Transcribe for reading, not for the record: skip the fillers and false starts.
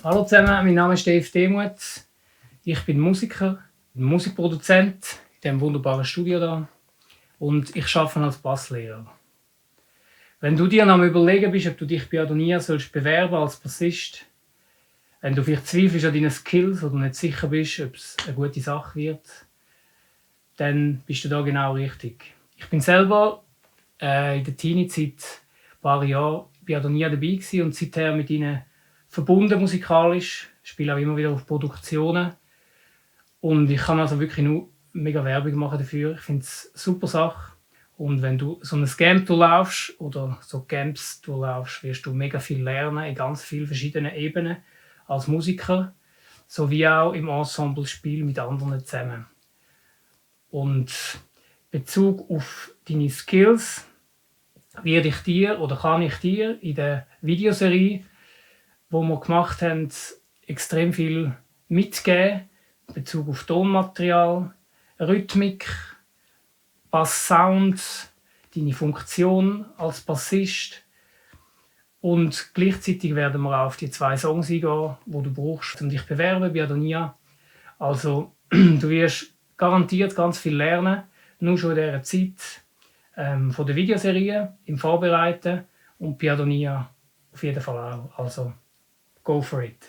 Hallo zusammen, mein Name ist Dave Demuth. Ich bin Musiker, Musikproduzent in diesem wunderbaren Studio da und ich arbeite als Basslehrer. Wenn du dir am Überlegen bist, ob du dich bei Adonia sollst bewerben als Bassist, wenn du vielleicht zweifelst an deinen Skills oder nicht sicher bist, ob es eine gute Sache wird, dann bist du da genau richtig. Ich bin selber in der Teenie-Zeit ein paar Jahre bei Adonia dabei gewesen und seither mit ihnen verbunden musikalisch, spiele auch immer wieder auf Produktionen und ich kann also wirklich nur mega Werbung machen dafür. Ich finde es eine super Sache und wenn du so ein Camp durchlaufst oder so Camps durchlaufst, wirst du mega viel lernen in ganz vielen verschiedenen Ebenen als Musiker, sowie auch im Ensemble-Spiel mit anderen zusammen. Und in Bezug auf deine Skills werde ich dir oder kann ich dir in der Videoserie, wo wir gemacht haben, extrem viel mitgeben in Bezug auf Tonmaterial, Rhythmik, Bass-Sound, deine Funktion als Bassist. Und gleichzeitig werden wir auch auf die 2 Songs eingehen, die du brauchst, um dich zu bewerben bei Adonia. Also du wirst garantiert ganz viel lernen, nur schon in dieser Zeit von der Videoserie im Vorbereiten und bei Adonia auf jeden Fall auch. Also go for it.